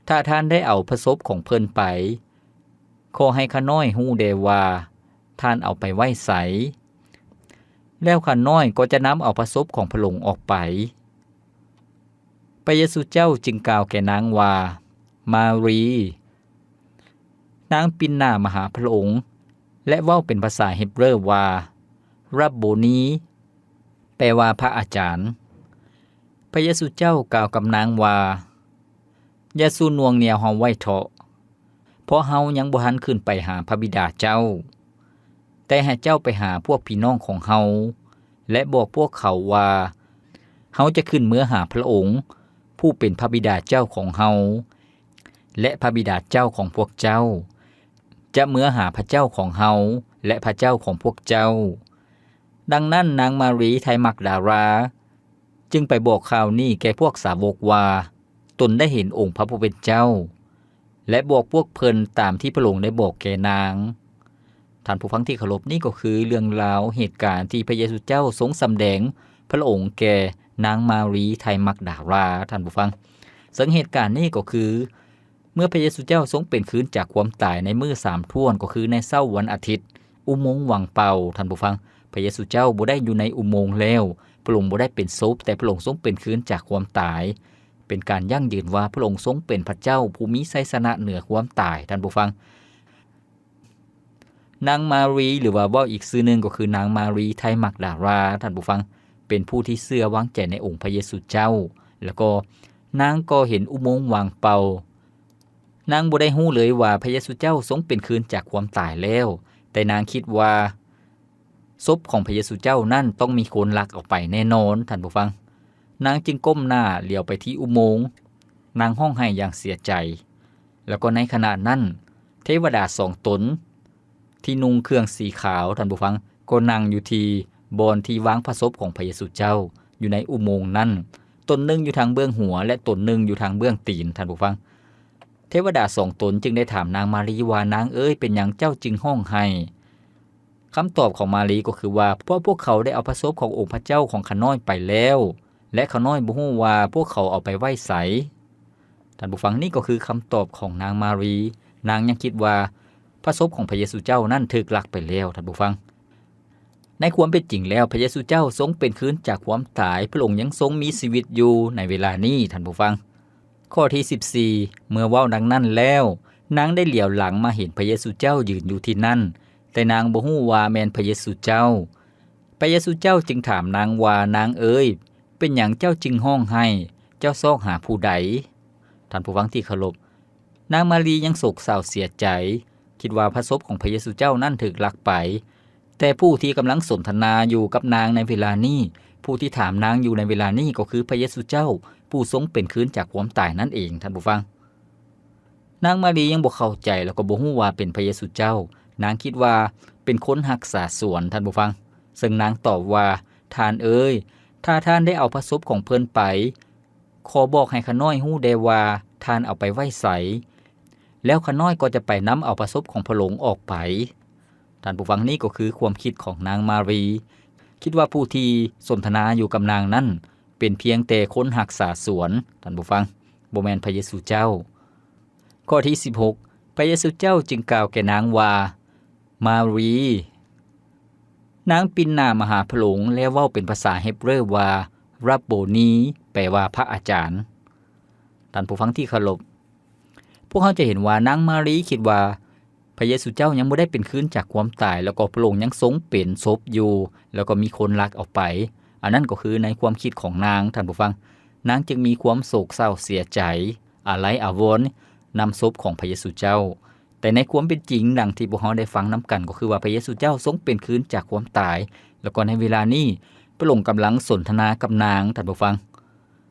ຖ້າທ່ານໄດ້ເອົາພະສົບຂອງເພິ່ນໄປ, ຂໍໃຫ້ຂ້ານ້ອຍຮູ້ແດ່ວ່າທ່ານເອົາໄປໄວ້ໃສ, ແລ້ວຂ້ານ້ອຍກໍຈະນຳເອົາພະສົບຂອງພະອົງອອກໄປ. ພະເຢຊູເຈົ້າຈຶ່ງກ່າວແກ່ນາງວ່າ, ມາຣີ. ນາງປິ່ນໜ້າມາຫາພະອົງ ແລະ ເວົ້າເປັນພາສາເຮັບເຣີວ່າ, ຣັບໂບນີ, ແປວ່າພະອາຈານ. ພະເຢຊູເຈົ້າກ່າວກັບນາງວ່າ, ຢ່າສູ່ໜ່ວງໜ່ຽວເຮົາໄວ້ເທາະ, ເພາະເຮົາຍັງບໍ່ທັນຂຶ້ນໄປຫາພະບິດາເຈົ້າ. ແຕ່ໃຫ້ເຈົ້າໄປຫາພວກພີ່ນ້ອງຂອງເຮົາ ແລະ ບອກພວກເຂົາວ່າ, ເຮົາຈະຂຶ້ນເມືອຫາພະອົງ ຜູ້ເປັນພະບິດາເຈົ້າຂອງເຮົາ ແລະ ພະບິດາເຈົ້າຂອງພວກເຈົ້າ, ຈະເມືອຫາພະເຈົ້າຂອງເຮົາ ແລະ ພະເຈົ້າຂອງພວກເຈົ້າ. ດັ່ງນັ້ນນາງມາຣີໄທມັກດາລາ ຈຶ່ງໄປບອກຂ່າວນີ້ແກ່ພວກສາວົກວ່າ, ຕົນໄດ້ເຫັນອົງພະຜູ້ເປັນເຈົ້າ, ແລະ ບອກພວກເພິ່ນຕາມທີ່ພະອົງໄດ້ບອກແກ່ນາງ. ທ່ານຜູ້ຟັງທີ່ເຄົາລົບ, ນີ້ກໍຄືເລື່ອງລາວເຫດການທີ່ພະເຢຊູເຈົ້າຊົງສຳແດງພະອົງແກ່ນາງມາຣີໄທມັກດາລາ, ທ່ານຜູ້ຟັງ. ເຊິ່ງເຫດການນີ້ກໍຄື ເມື່ອພະເຢຊູເຈົ້າຊົງເປັນຄືນຈາກຄວາມຕາຍໃນມື້ສາມຖ້ວນ, ກໍຄືໃນເຊົ້າວັນອາທິດ, ອຸໂມງວັງເປົ່າ, ທ່ານຜູ້ຟັງ, ພະເຢຊູເຈົ້າບໍ່ໄດ້ຢູ່ໃນອຸໂມງແລ້ວ, ພະອົງບໍ່ໄດ້ເປັນສົບ, ແຕ່ພະອົງຊົງເປັນຄືນຈາກຄວາມຕາຍ, ເປັນການຢັ້ງຢືນວ່າພະອົງຊົງເປັນພະເຈົ້າຜູ້ມີໄຊຊະນະເໜືອຄວາມຕາຍ, ທ່ານຜູ້ຟັງ. ນາງມາຣີ ຫຼືວ່າເວົ້າອີກຊື່ໜຶ່ງກໍຄືນາງມາຣີໄທມັກດາລາ, ທ່ານຜູ້ຟັງ, ເປັນຜູ້ທີ່ເຊື່ອວາງໃຈໃນອົງພະເຢຊູເຈົ້າ, ແລ້ວກໍນາງກໍເຫັນອຸໂມງວ່າງເປົ່າ. ນາງບໍ່ໄດ້ຮູ້ເລີຍວ່າພະເຢຊູເຈົ້າຊົງເປັນຄືນຈາກຄວາມຕາຍແລ້ວ, ແຕ່ນາງຄິດວ່າສົບຂອງພະເຢຊູເຈົ້ານັ້ນຕ້ອງມີຄົນລັກເອົາໄປແນ່ນອນ, ທ່ານຜູ້ຟັງ. ນາງຈຶ່ງກົ້ມໜ້າຫຼຽວໄປທີ່ອຸໂມງ, ນາງຮ້ອງໄຫ້ຢ່າງເສຍໃຈ. ແລ້ວກໍໃນຂະນະນັ້ນ, ເທວະດາສອງຕົນທີ່ນຸ່ງເຄື່ອງສີຂາວ, ທ່ານຜູ້ຟັງ, ກໍນັ່ງຢູ່ທີ່ບ່ອນທີ່ວາງພະສົບຂອງພະເຢຊູເຈົ້າຢູ່ໃນອຸໂມງນັ້ນ, ຕົນໜຶ່ງຢູ່ທາງເບື້ອງຫົວ ແລະ ຕົນໜຶ່ງຢູ່ທາງເບື້ອງຕີນ, ທ່ານຜູ້ຟັງ. ເທວະດາສອງຕົນຈຶ່ງໄດ້ຖາມນາງມາຣີວ່າ, ນາງເອີຍ, ເປັນຫຍັງເຈົ້າຈຶ່ງຮ້ອງໄຫ້? ຄຳຕອບຂອງມາຣີກໍຄືວ່າ, ເພາະພວກເຂົາໄດ້ເອົາພະສົບຂອງອົງພະເຈົ້າຂອງຂ້ານ້ອຍໄປແລ້ວ, ແລະ ຂ້ານ້ອຍບໍ່ຮູ້ວ່າພວກເຂົາເອົາໄປໄວ້ໃສ. ທ່ານຜູ້ຟັງ, ນີ້ກໍຄືຄຳຕອບຂອງນາງມາຣີ. ນາງຍັງຄິດວ່າພະສົບຂອງພະເຢຊູເຈົ້ານັ້ນຖືກລັກໄປແລ້ວ, ທ່ານຜູ້ຟັງ. ໃນຄວາມເປັນຈິງແລ້ວ, ພະເຢຊູເຈົ້າຊົງເປັນຄືນຈາກຄວາມຕາຍ, ພະອົງຍັງຊົງມີຊີວິດຢູ່ໃນເວລານີ້, ທ່ານຜູ້ຟັງ. ຂໍ້ທີສິບສີ່, ເມື່ອເວົ້າດັ່ງນັ້ນແລ້ວ, ນາງໄດ້ຫຼຽວຫຼັງມາເຫັນພະເຢຊູເຈົ້າຢືນຢູ່ທີ່ນັ້ນ, ແຕ່ນາງບໍ່ຮູ້ວ່າແມ່ນພະເຢຊູເຈົ້າ. ພະເຢຊູເຈົ້າຈຶ່ງຖາມນາງວ່າ, ນາງເອີຍ, ເປັນຫຍັງເຈົ້າຈຶ່ງຮ້ອງໄຫ້? ເຈົ້າຊອກຫາຜູ້ໃດ? ທ່ານຜູ້ຟັງທີ່ເຄົາລົບ, ນາງມາຣີຍັງໂສກເສົ້າເສຍໃຈ, ຄິດວ່າພະສົບຂອງພະເຢຊູເຈົ້ານັ້ນຖືກລັກໄປ. ແຕ່ຜູ້ທີ່ກຳລັງສົນທະນາຢູ່ກັບນາງໃນເວລານີ້, ຜູ້ທີ່ຖາມນາງຢູ່ໃນເວລານີ້ກໍຄືພະເຢຊູເຈົ້າ, ຜູ້ຊົງເປັນຄືນຈາກຄວາມຕາຍນັ້ນເອງ, ທ່ານຜູ້ຟັງ. ນາງມາຣີຍັງບໍ່ເຂົ້າໃຈ ແລ້ວກໍບໍ່ຮູ້ວ່າເປັນພະເຢຊູເຈົ້າ. ນາງຄິດວ່າເປັນຄົນຮັກສາສວນ, ທ່ານຜູ້ຟັງ. ເຊິ່ງນາງຕອບວ່າ, ທ່ານເອີຍ, ຖ້າທ່ານໄດ້ເອົາພະສົບຂອງເພິ່ນໄປ, ຂໍບອກໃຫ້ຂ້ານ້ອຍຮູ້ແດ່ວ່າທ່ານເອົາໄປໄວ້ໃສ, ແລ້ວຂ້ານ້ອຍກໍຈະໄປນຳເອົາພະສົບຂອງພະອົງອອກໄປ. ທ່ານຜູ້ຟັງ, ນີ້ກໍຄືຄວາມຄິດຂອງນາງມາຣີ. ຄິດວ່າຜູ້ທີ່ສົນທະນາຢູ່ກັບນາງນັ້ນເປັນພຽງແຕ່ຄົນຮັກສາສວນ, ທ່ານຜູ້ຟັງ, ບໍ່ແມ່ນພະເຢຊູເຈົ້າ. ຂໍ້ທີສິບຫົກ, ພະເຢຊູເຈົ້າຈຶ່ງກ່າວແກ່ນາງວ່າ, ມາຣີ. ນາງປິ່ນໜ້າມາຫາພະອົງ ແລະ ເວົ້າເປັນພາສາເຮັບເຣີວ່າ, ຣັບໂບນີ, ແປວ່າພະອາຈານ. ທ່ານຜູ້ຟັງທີ່ເຄົາລົບ, ພວກເຮົາຈະເຫັນວ່ານາງມາຣີຄິດວ່າ ພະເຢຊູເຈົ້າຍັງບໍ່ໄດ້ເປັນຄືນຈາກຄວາມຕາຍ ແລ້ວກໍພະອົງຍັງຊົງເປັນສົບຢູ່ ແລ້ວກໍມີຄົນລັກເອົາໄປ. ອັນນັ້ນກໍຄືໃນຄວາມຄິດຂອງນາງ, ທ່ານຜູ້ຟັງ, ນາງຈຶ່ງມີຄວາມໂສກເສົ້າເສຍໃຈ, ອາໄລອາວອນນຳສົບຂອງພະເຢຊູເຈົ້າ. ແຕ່ໃນຄວາມເປັນຈິງ, ດັ່ງທີ່ພວກເຮົາໄດ້ຟັງນຳກັນ, ກໍຄືວ່າພະເຢຊູເຈົ້າຊົງເປັນຄືນຈາກຄວາມຕາຍ, ແລ້ວກໍໃນເວລານີ້ ພະອົງກຳລັງສົນທະນາກັບນາງ, ທ່ານຜູ້ຟັງ.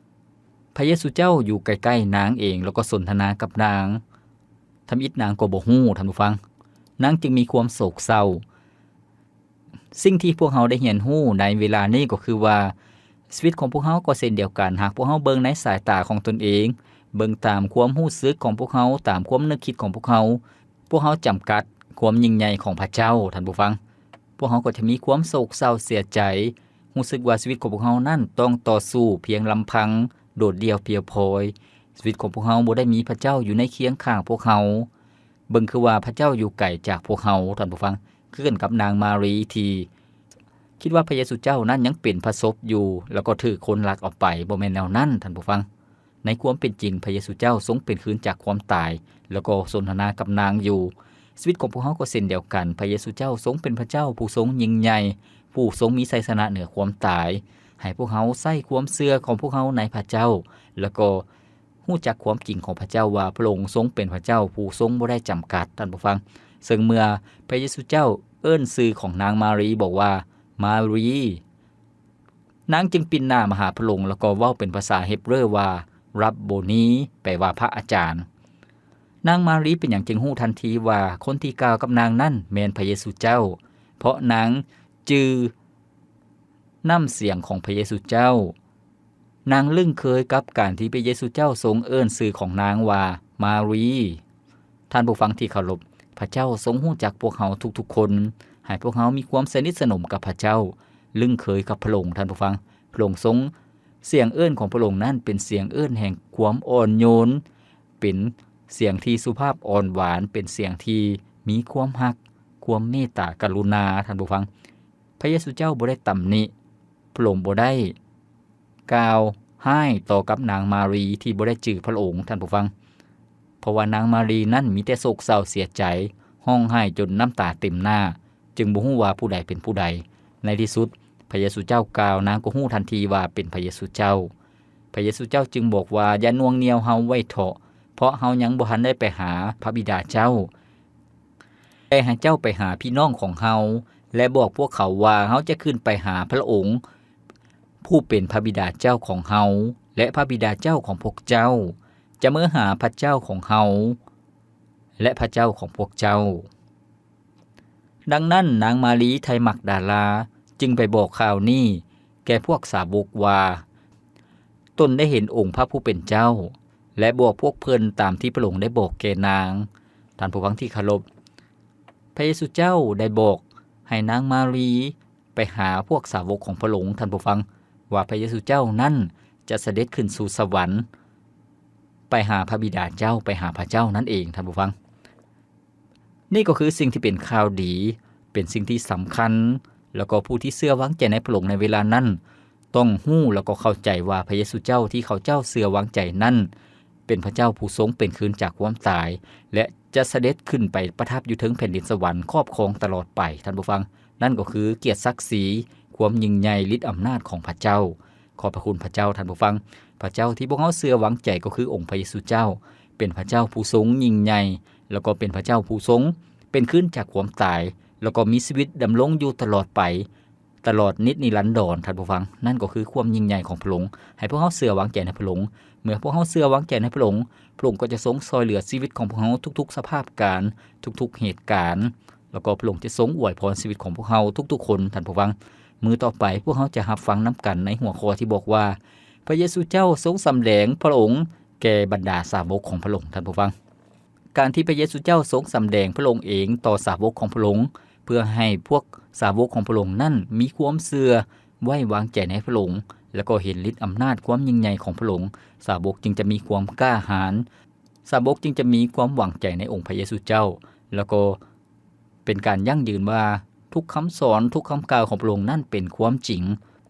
ພະເຢຊູເຈົ້າຢູ່ໃກ້ໆນາງເອງ ແລ້ວກໍສົນທະນາກັບນາງ. ທຳອິດນາງກໍບໍ່ຮູ້, ທ່ານຜູ້ຟັງ. ນາງຈຶ່ງມີຄວາມໂສກເສົ້າ. ສິ່ງທີ່ພວກເຮົາໄດ້ຮຽນຮູ້ໃນເວລານີ້ກໍຄືວ່າ ຊີວິດຂອງພວກເຮົາກໍເຊັ່ນດຽວກັນ, ຫາກພວກເຮົາເບິ່ງໃນສາຍຕາຂອງຕົນເອງ, ເບິ່ງຕາມຄວາມຮູ້ສຶກຂອງພວກເຮົາ, ຕາມຄວາມນຶກຄິດຂອງພວກເຮົາ, ພວກເຮົາຈຳກັດຄວາມຍິ່ງໃຫຍ່ຂອງພະເຈົ້າ, ທ່ານຜູ້ຟັງ. ພວກເຮົາກໍຈະມີຄວາມໂສກເສົ້າເສຍໃຈ, ຮູ້ສຶກວ່າຊີວິດຂອງພວກເຮົານັ້ນຕ້ອງຕໍ່ສູ້ພຽງລຳພັງ, ໂດດດ່ຽວພຽວພອຍ. ຊີວິດຂອງພວກເຮົາບໍ່ໄດ້ມີພະເຈົ້າຢູ່ໃນຄຽງຂ້າງພວກເຮົາ. ເບິ່ງຄືວ່າພະເຈົ້າຢູ່ໄກຈາກພວກເຮົາ, ທ່ານຜູ້ຟັງ. ຄືກັນກັບນາງມາຣີທີ່ຄິດວ່າພະເຢຊູເຈົ້ານັ້ນຍັງເປັນພະສົບຢູ່ ແລ້ວກໍຖືກຄົນລັກເອົາໄປ, ບໍ່ແມ່ນແນວນັ້ນ, ທ່ານຜູ້ຟັງ. ໃນຄວາມເປັນຈິງ, ພະເຢຊູເຈົ້າຊົງເປັນຄືນຈາກຄວາມຕາຍ ແລ້ວກໍສົນທະນາກັບນາງຢູ່. ຊີວິດຂອງພວກເຮົາກໍເຊັ່ນດຽວກັນ, ພະເຢຊູເຈົ້າຊົງເປັນພະເຈົ້າຜູ້ຊົງຍິ່ງໃຫຍ່, ຜູ້ຊົງມີໄຊຊະນະເໜືອຄວາມຕາຍ. ໃຫ້ພວກເຮົາໃຊ້ຄວາມເຊື່ອຂອງພວກເຮົາໃນພະເຈົ້າ, ແລ້ວກໍ ຮູ້ຈັກຄວາມຈິງຂອງພະເຈົ້າວ່າພະອົງຊົງເປັນພະເຈົ້າຜູ້ຊົງບໍ່ໄດ້ຈຳກັດ, ທ່ານຜູ້ຟັງ. ເຊິ່ງເມື່ອພະເຢຊູເຈົ້າເອີ້ນຊື່ຂອງນາງມາຣີ ບອກວ່າ ມາຣີ, ນາງຈຶ່ງປິ່ນໜ້າມາຫາພະອົງ ແລ້ວກໍເວົ້າເປັນພາສາເຮັບເຣີວ່າ ຣັບໂບນີ, ແປວ່າພະອາຈານ. ນາງມາຣີເປັນຫຍັງຈຶ່ງຮູ້ທັນທີວ່າຄົນທີ່ກ່າວກັບນາງນັ້ນແມ່ນພະເຢຊູເຈົ້າ? ເພາະນາງຈື່ ນ້ຳສຽງຂອງພະເຢຊູເຈົ້າ. ນາງລຶ້ງເຄີຍກັບການທີ່ພະເຢຊູເຈົ້າຊົງເອີ້ນຊື່ຂອງນາງວ່າ ມາຣີ. ທ່ານຜູ້ຟັງທີ່ເຄົາລົບ, ພະເຈົ້າຊົງຮູ້ຈັກພວກເຮົາທຸກໆຄົນ, ໃຫ້ພວກເຮົາມີຄວາມສະໜິດສະໜົມກັບພະເຈົ້າ, ລຶ້ງເຄີຍກັບພະອົງ, ທ່ານຜູ້ຟັງ. ພະອົງຊົງ, ສຽງເອີ້ນຂອງພະອົງນັ້ນເປັນສຽງເອີ້ນແຫ່ງຄວາມອ່ອນໂຍນ, ເປັນສຽງທີ່ສຸພາບອ່ອນຫວານ, ເປັນສຽງທີ່ມີຄວາມຮັກ, ຄວາມເມດຕາກະລຸນາ, ທ່ານຜູ້ຟັງ. ພະເຢຊູເຈົ້າບໍ່ໄດ້ຕຳໜິ, ພະອົງບໍ່ໄດ້ກ່າວຮ້າຍຕໍ່ກັບນາງມາຣີທີ່ບໍ່ໄດ້ຈື່ພະອົງ, ທ່ານຜູ້ຟັງ. ເພາະວ່ານາງມາຣີນັ້ນມີແຕ່ໂສກເສົ້າເສຍໃຈ, ຮ້ອງໄຫ້ຈົນນ້ຳຕາເຕັມໜ້າ, ຈຶ່ງບໍ່ຮູ້ວ່າຜູ້ໃດເປັນຜູ້ໃດ. ໃນທີ່ສຸດ, ພະເຢຊູເຈົ້າກ່າວ, ນາງກໍຮູ້ທັນທີວ່າເປັນພະເຢຊູເຈົ້າ. ພະເຢຊູເຈົ້າຈຶ່ງບອກວ່າ, ຢ່າໜ່ວງໜ່ຽວເຮົາໄວ້ເທາະ, ເພາະເຮົາຍັງບໍ່ທັນໄດ້ໄປຫາພະບິດາເຈົ້າ. ແຕ່ໃຫ້ເຈົ້າໄປຫາພີ່ນ້ອງຂອງເຮົາ ແລະ ບອກພວກເຂົາວ່າເຮົາຈະຂຶ້ນໄປຫາພະອົງ ຜູ້ເປັນພະບິດາເຈົ້າຂອງເຮົາ ແລະ ພະບິດາເຈົ້າຂອງພວກເຈົ້າ, ຈະເມືອຫາພະເຈົ້າຂອງເຮົາ ແລະ ພະເຈົ້າຂອງພວກເຈົ້າ. ດັ່ງນັ້ນ, ນາງມາຣີໄທມັກດາລາຈຶ່ງໄປບອກຂ່າວນີ້ແກ່ພວກສາວົກວ່າ, ຕົນໄດ້ເຫັນອົງພະຜູ້ເປັນເຈົ້າ ແລະ ບອກພວກເພິ່ນຕາມທີ່ພະອົງໄດ້ບອກແກ່ນາງ. ທ່ານຜູ້ຟັງທີ່ເຄົາລົບ, ພະເຢຊູເຈົ້າໄດ້ບອກໃຫ້ນາງມາຣີໄປຫາພວກສາວົກຂອງພະອົງ, ທ່ານຜູ້ຟັງ, ວ່າພະເຢຊູເຈົ້ານັ້ນຈະສະເດັດຂຶ້ນສູ່ສະຫວັນ, ໄປຫາພະບິດາເຈົ້າ, ໄປຫາພະເຈົ້ານັ້ນເອງ, ທ່ານຜູ້ຟັງ. ນີ້ກໍຄືສິ່ງທີ່ເປັນຂ່າວດີ, ເປັນສິ່ງທີ່ສຳຄັນ, ແລ້ວກໍຜູ້ທີ່ເຊື່ອວາງໃຈໃນພະອົງໃນເວລານັ້ນ ຕ້ອງຮູ້ ແລ້ວກໍເຂົ້າໃຈວ່າພະເຢຊູເຈົ້າທີ່ເຂົາເຈົ້າເຊື່ອວາງໃຈນັ້ນ ເປັນພະເຈົ້າຜູ້ຊົງເປັນຄືນຈາກຄວາມຕາຍ ແລະ ຈະສະເດັດຂຶ້ນໄປປະທັບຢູ່ເທິງແຜ່ນດິນສະຫວັນ ຄອບຄອງຕະຫຼອດໄປ, ທ່ານຜູ້ຟັງ. ນັ້ນກໍຄືກຽດສັກສີ, ຄວາມຍິ່ງໃຫຍ່, ລິດອຳນາດຂອງພະເຈົ້າ. ຂອບພະຄຸນພະເຈົ້າ, ທ່ານຜູ້ຟັງ. ພະເຈົ້າທີ່ພວກເຮົາເຊື່ອວາງໃຈກໍຄືອົງພະເຢຊູເຈົ້າ, ເປັນພະເຈົ້າຜູ້ຊົງຍິ່ງໃຫຍ່, ແລ້ວກໍເປັນພະເຈົ້າຜູ້ຊົງເປັນຄືນຈາກຄວາມຕາຍ, ແລ້ວກໍມີຊີວິດດຳລົງຢູ່ຕະຫຼອດໄປ, ຕະຫຼອດນິດນິລັນດອນ, ທ່ານຜູ້ຟັງ. ນັ້ນກໍຄືຄວາມຍິ່ງໃຫຍ່ຂອງພະອົງ. ໃຫ້ພວກເຮົາເຊື່ອວາງໃຈໃນພະອົງ. ເມື່ອພວກເຮົາເຊື່ອວາງໃຈໃນພະອົງ, ພະອົງກໍຈະຊົງຊ່ອຍເຫຼືອຊີວິດຂອງພວກເຮົາທຸກໆສະພາບການ, ທຸກໆເຫດການ, ແລ້ວກໍພະອົງຈະຊົງອວຍພອນຊີວິດຂອງພວກເຮົາທຸກໆຄົນ, ທ່ານຜູ້ຟັງ. ມື້ຕໍ່ໄປພວກເຮົາຈະຮັບຟັງນຳກັນໃນຫົວຂໍ້ທີ່ບອກວ່າ ພະເຢຊູເຈົ້າຊົງສຳແດງພະອົງແກ່ບັນດາສາວົກຂອງພະອົງ, ທ່ານຜູ້ຟັງ. ການທີ່ພະເຢຊູເຈົ້າຊົງສຳແດງພະອົງເອງຕໍ່ສາວົກຂອງພະອົງ ເພື່ອໃຫ້ພວກສາວົກຂອງພະອົງນັ້ນມີຄວາມເຊື່ອໄວ້ວາງໃຈໃນພະອົງ ແລະ ກໍເຫັນລິດອຳນາດຄວາມຍິ່ງໃຫຍ່ຂອງພະອົງ, ສາວົກຈຶ່ງຈະມີຄວາມກ້າຫານ, ສາວົກຈຶ່ງຈະມີຄວາມຫວັງໃຈໃນອົງພະເຢຊູເຈົ້າ, ແລ້ວກໍ ເປັນການຢັ້ງຢືນວ່າທຸກຄຳສອນ, ທຸກຄຳກ່າວຂອງພະອົງນັ້ນເປັນຄວາມຈິງ,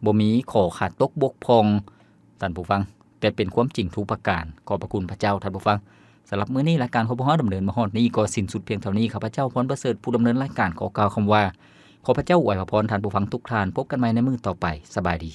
ບໍ່ມີຂໍ້ຂາດຕົກບົກຜ່ອງ, ທ່ານຜູ້ຟັງ, ແຕ່ເປັນຄວາມຈິງທຸກປະການ. ຂອບພະຄຸນພະເຈົ້າ, ທ່ານຜູ້ຟັງ. ສຳລັບມື້ນີ້ ລາຍການຂອງພວກເຮົາດຳເນີນມາຮອດນີ້ກໍສິ້ນສຸດພຽງເທົ່ານີ້. ຂ້າພະເຈົ້າ ພອນປະເສີດ ຜູ້ດຳເນີນລາຍການ ຂໍກ່າວຄຳວ່າ ຂໍພະເຈົ້າອວຍພະພອນທ່ານຜູ້ຟັງທຸກທ່ານ. ພົບກັນໃໝ່ໃນມື້ຕໍ່ໄປ. ສະບາຍດີ.